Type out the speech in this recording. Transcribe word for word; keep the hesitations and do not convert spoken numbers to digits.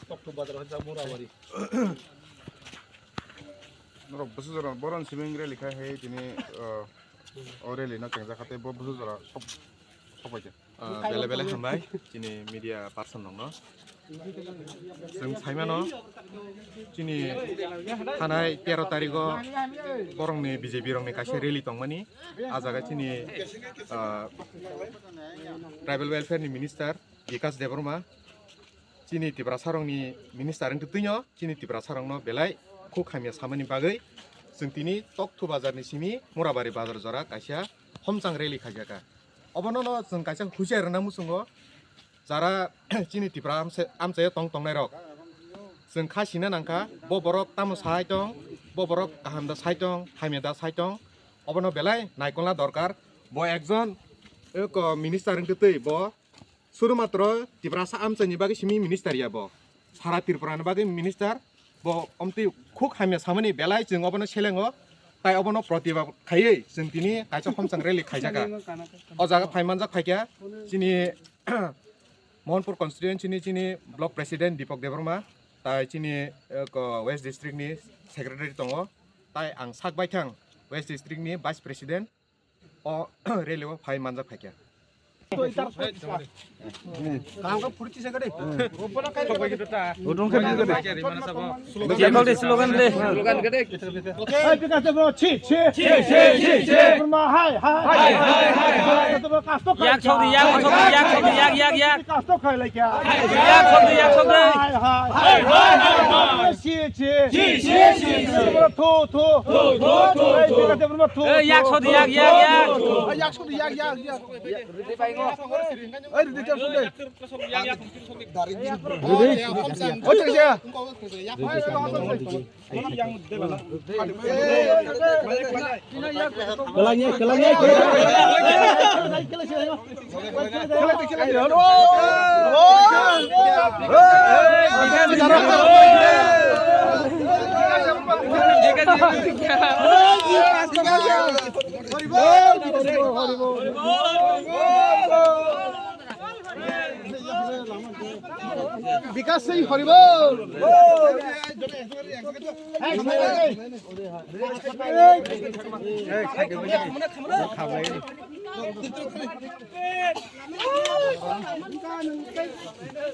Tokto bazar hwnjak Murabari. Norok bwswk jora boron simi wngre likha hai tini, o rally no kengjak hate bo bwswk jora sok, sok pai kha. Ah, bele bele hambai chini media person rokno. Chwng saimano chini thanai tero tarigo borokni B J P rokni kaisa rally tongmani. Ah jaga chini, ah, tribal welfare ni minister Bikash Debbarma chini Tiprasa rokni minister wngtwi twino chini Tiprasa rokno belai khuk hamya samani bagwi chwng tini Tokthu bazar ni simi Murabari bazar jora kaisa homchang rally khaijaka. Obono no chwng kaisa husiar rwna muchungo, jara chini Tipra amse-, amchaio tong tongnai rok. Chwng kha sina nangkha, bo borok tamo sai tong, bo borok kaham da sai tong, hamya da sai tong. Obono belai naikolna dorkar. Bo ekjon, eko, minister wngtwi twi, bo sudu matro Tiprasa amchaini bagwi simi minister ya bo. Sara Tripura ni bagwi minister. Bo omtwi khuk hamya samani belai chwng obono selengo, tai obono protibad khaiwi chwng tini kaisa homchang rally khaijaka. O jaga phai manjak phaikha chini Mohanpur constituency ni chini block president Deepak Debbarma, tai chini, eh, ko West District ni secretary tongo, tai ang sak baithang West District ni vice president. O rally o phai manjak phaikha. Yakol de slogan de. Slogan de. Hey, Bikash Debbarma, chi, chi. Chi, chi, chi, chi. Debbarma, hai, hai. Hai, hai, hai, hai. Bikash Debbarma, kasto khai. Yak sok de, yak sok de, yak sok de, yak, yak, yak. Kasto khai lai kya? Yak sok de, yak sok de. Hai, hai. Hai, hai, hai, hai. Chi, chi. Chi, chi, chi, chi. Debbarma, thu, thu. Thu, thu, thu, thu. Hey, Bikash Debbarma, thu, thu. Hey, yak sok de, yak, yak, yak. Hey, yak sok de, yak, yak, yak. Hey, ridi cham sok de. Ridi. Oh, chak, chak. Bikash Singh Horibol.